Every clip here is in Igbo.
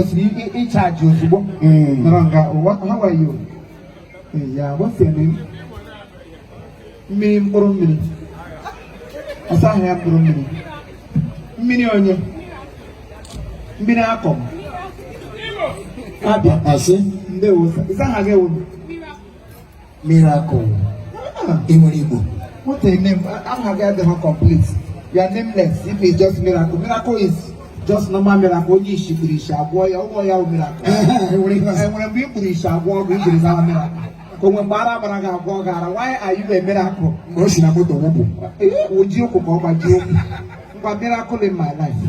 Kwesịrị ịcharge ozugbo. Nọrọ nga. How are you? Yeah, what's your name? Mmiri mkpụrụ mmiri. Ọsọ ahụ ya mkpụrụ mmiri. Mmiri onye? Mmiri akọm. Abịa. Asị. Ndewo. Ịsa aha gị ewu? Miracle. Ah, Ị nwere Igbo. What a name. Aha gị adịghị complete. You are nameless if it's just miracle. Miracle is just normal miracle. Onye isi kpuru isi agwọ ya, ụgwọ ya bụ miracle. Ehe, enwere ihe ọzọ. Enwere mgbe ị kpuru isi agwọ ọgụ ijiri zawa miracle? Ka onwe mgbe ara gbara gị agwọ gị ara? Why are you a miracle? Mgbe o si na moto wụpụ. Ụji ụkwụ ka ọ gbajie ụkwụ. Ngwa, miracle in my life.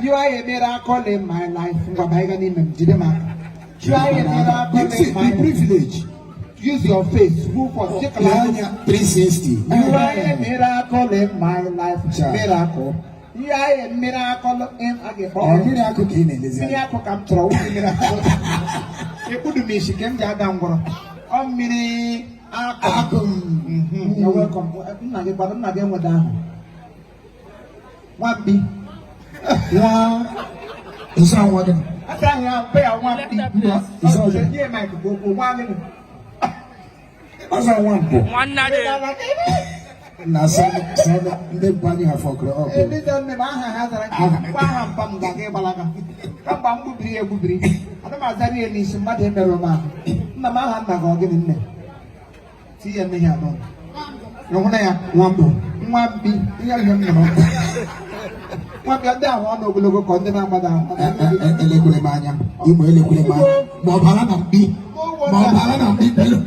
You are a miracle in my life. Ngwa, banye n'ime m, jide m aka. You are a miracle See, in my the life. privilege. Use your face. Move forward. Take a Lee life. anya 360. You are a miracle in my life. Cha. Miracle. You are a miracle in a ga-ekpọ. Ọ mmiri akụ ka ị na-elezi Mmiri anya. akụ ka m chọrọ, wụ mmiri akụ. Ekpudu m isi ka m ji aga ngwọrọ. Ọ mmiri akụ. Akụ m. You're welcome. Nna gị kwado, nna gị enweta ahụ. Nwamkpi. Nwa nsọ nwa gị. Asa ahụ ya mpe ya nwamkpi. Mba, nsọ ọzọ. Nye mic ka okwu nwa gịnị? Ọzọ nwa mpụ. Nwanne dị. Na sọ ndị mpa anyị ha fọkụrụ ọkụ. Ndị nne m aha ha zara ngwa aha mpa m ga-aga ịgbalaga. Kamgbe m gbubiri ya egbubiri. Ana m azara ya n'isi mmadụ emerụ m ahụ. Nna m, aha nna gị ọ gịnị, nne? Tinye ya mmehie anọ. Ịhụ na ya? Nwa mpụ. Nwa mkpi, ihe ihe m nụrụ. Nwa mkpi, ndị ahụ ọnụ ogologo ka ndị na-agbada ahụ. Elekwere m anya. Igbo, elekwere m anya. Ma ọ bara na mkpi. Ma ọ bara na mkpi belu.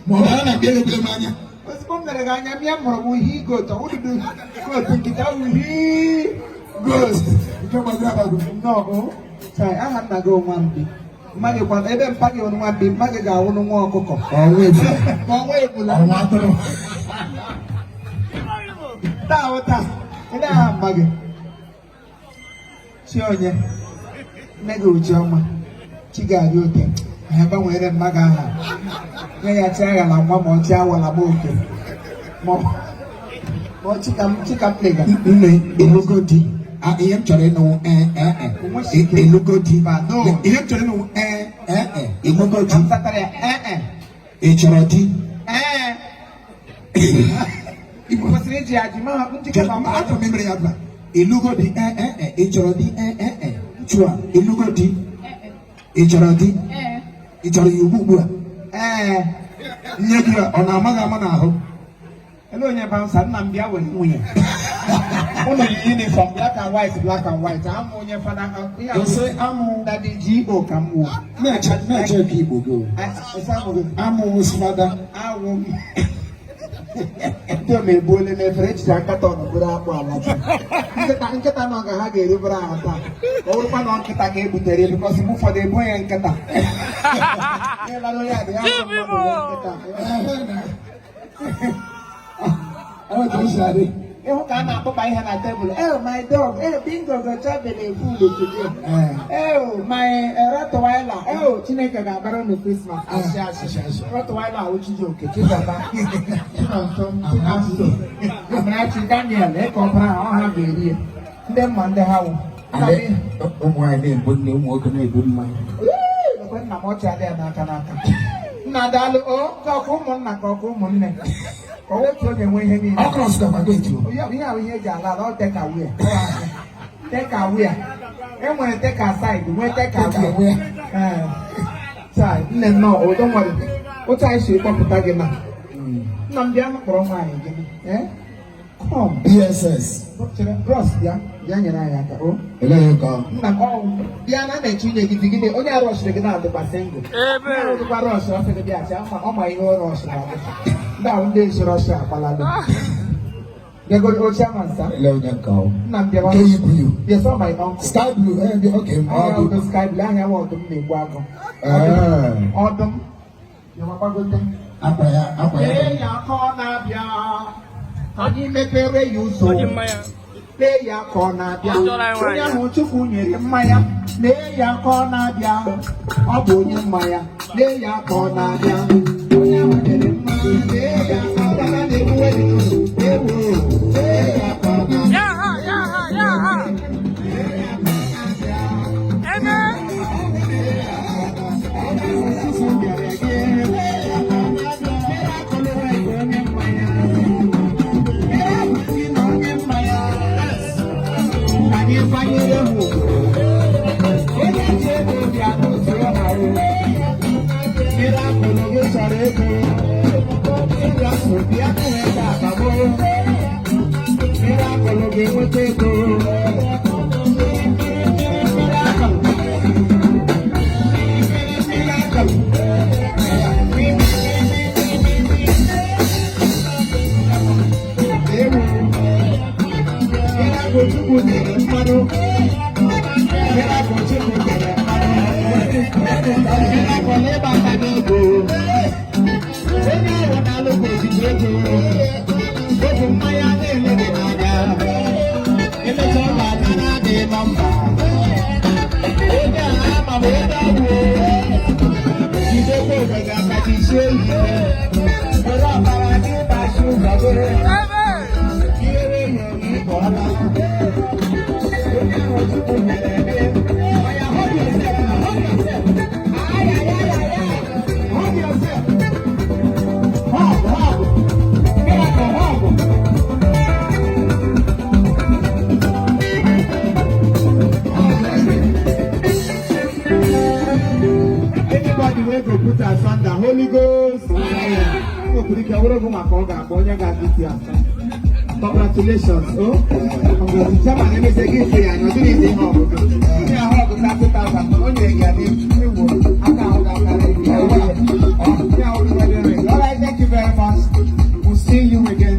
Ma ọ bara na mkpi, elekwere m anya. Ozugbo m lere gị anya, mịa mụrụ m he goat, ọwụdụdụ goat nkịta wụ he goat. Nke gbagoro agbago. Nnọọ o. Chai, aha nna gị nwa mkpi. Mma gị kwa ebe mpa gị wụ nwa mkpi, mma gị ga-awụ nwa ọkụkọ. Ọnwa ebula. Ma ọnwa ebula. Ọnwa atụrụ. Taa wụ taa. Ele aha mma gị? Chi onye? Nne gị Ucheọma. Chi ga-adị oke. Ha gbanwere mma gị aha. Nye ya chi aghala nwa ma ọ chi awala m oke. Ma ọ chi ka m chi ka m lega. Nne, ịlụgo di? Ah, ihe m chọrọ ịnụ, ee ee ee, ịlụgo di? Mba, no. Ihe m chọrọ ịnụ, ee ee ee, ịlụgo di? Ka m zatara ya, ee e. Ị chọrọ di? Ee. Ị kwesịrị iji ya ji ma njike ma ma. Achọrọ m imere ya adva. Ịlụgo di? Ee ee ee. Ị chọrọ di? Ee ee ee. Chụa, ịlụgo di? Ị chọrọ di? Ị chọrọ ya ugbu ugbu a? Ee. Nye gị ya, ọ na-ama gị ama n'ahụ? Ele onye bouncer? Nna m, bịa were nwunye. Ụnụ yi uniform black and white, black and white. Amụ onye fada ihe a. Ese amụ. Daddy G.O. ka m wụ. Na-eche na-eche ka Igbo gị o. Ese amụ gị. Amụ fada. Awụ m. Ndị ome egbuole n'efere echiche nkata ọnọbụrụ akpụ ala ji. Nkịta nkịta nọ nga ha ga-erubere ahụ taa. Ka ọ bụrụkwa na nkịta ka e butere, because mgbe ụfọdụ ebu ya nkịta. Ihe lara onye a dị ya mmadụ wụ nkịta. Ọ ka o si adị. Ịhụ ka a na-akpụkpa ihe na tebụl. Oh, my dog. Oh, Bingo go chop the food today. Oh, my Rottweiler. Oh, Chineke ga-agbara unu Christmas. Asị asị. Asị, asị. Rottweiler awụ Chijioke, Chizọba, Chinonso, Chinonso, Amarachi, Daniel, ịka ọbara ọ ha ga-eri ya. Ndị mma ndị ha wụ. Ụmụ nwaanyị na-ebu nne, ụmụ nwoke na-ebu mmanya. Ekwe nna m ọchị adị ya n'aka n'aka. Nna, daalụ o, ka ọkụ ụmụnna ka ọkụ ụmụnne. Ka ọ otu onye nwe ihe niile. Ọ cross gakwa gate o. Ihe ahụ ihe eji ala ala ọ take away. Take away. E nwere take aside, nwee take Take away. away. Ee. Chai, nne, nnọọ, udo nwere. Otu anyị si kpọpụta gị na. Nna m, bịa kpọrọ nwaanyị gị. Eh? Come. PSS. Chere, bros, bịa, bịa nyere anyị aka. O. Elee nke ọ? Nna m, ọ bịa na na-eche inye gị di gị onye a rọshiri gị na-adịkwa single. Ebe. Onye ahụ dịkwa rush ọ sị gị bịa chi ama ọ ma ihe ọ rush na-adị. Ndị ahụ ndị ezi rush agbalalụ. Bịagoro oche ama nsa. Elee onye nke ọ? Nna m, bịawa. Nke yi blue. Yes, ọ my uncle. Sky blue. Eh, bịa, okay. Ọ Ahịa dị. ọdụ sky blue, ahịa wa ọdụm na-egbu agụ. Ah. Ọdụm. Bịawa gbagote. Akwa ya, akwa ya. Lee ya ka ọ na-abịa. Anyị mepere ya ụzọ. Ọ dị mmanya. Lee ya ka ọ na-abịa. Ọ chọrọ anyị Onye nwaanyị. ahụ Chukwu nyere mmanya. Lee ya ka ọ na-abịa. Ọ bụ onye mmanya. Lee ya ka ọ na-abịa. Onye ahụ nyere mmanya. Lee ya ka ọ na na-egbuwe dị n'ụlọ. Ewo. Lee ya ka ọ na-abịa. Ya ha, ya ha, ya ha. Ebe. Onye ahụ Chukwu nyere gị. Miracle wee onye mmanya. Miracle si na onye mmanya. Ka anyị kwanyere ha ugwu. Onye ji ego bịa n'otu ha o. Miracle gị chọrọ ego. Miracle bịa n'ụwa ebe akpagbo. Miracle ga-enweta ego. Miracle. Miracle. Ewu. Miracle Chukwu nyere mmanụ. Miracle Chukwu nyere mmanụ. Miracle ịbata n'ego. Onye ahụ na-alụ ka ojiji ego. Obu mmanya na-ele gị n'anya. Emecha ọ ga-aga na-adịghị na mba. Onye a ama m ebe ọ bụ. Jidekwa obodo aka jisie ike. Were ọbara gị gbachi ụzọ gị. Ihere ya ịbọọla. Onye ahụ Chukwu nyere gị. Oya, hold yourself now, hold yourself. Ay, ay, ay, ay, ay. Hold yourself. Hug, hug. Miracle, hug. Hug, blessing. Anybody wey go put asunder, Holy Ghost. Nwekwara ike were gị maka ọ ga-akpọ onye ga-aga iti asa. Congratulations, oh. Congratulations. Chairman emeze gị ife ya anya, ọ dịghị izi ihe ọgụgụ. Onye ahụ ọgụ 30,000, o nyere gị ya n'ewu aka ahụ ga-akarị gị. Ọ ya wụ wedding ring. All right, thank you very much. We'll see you again.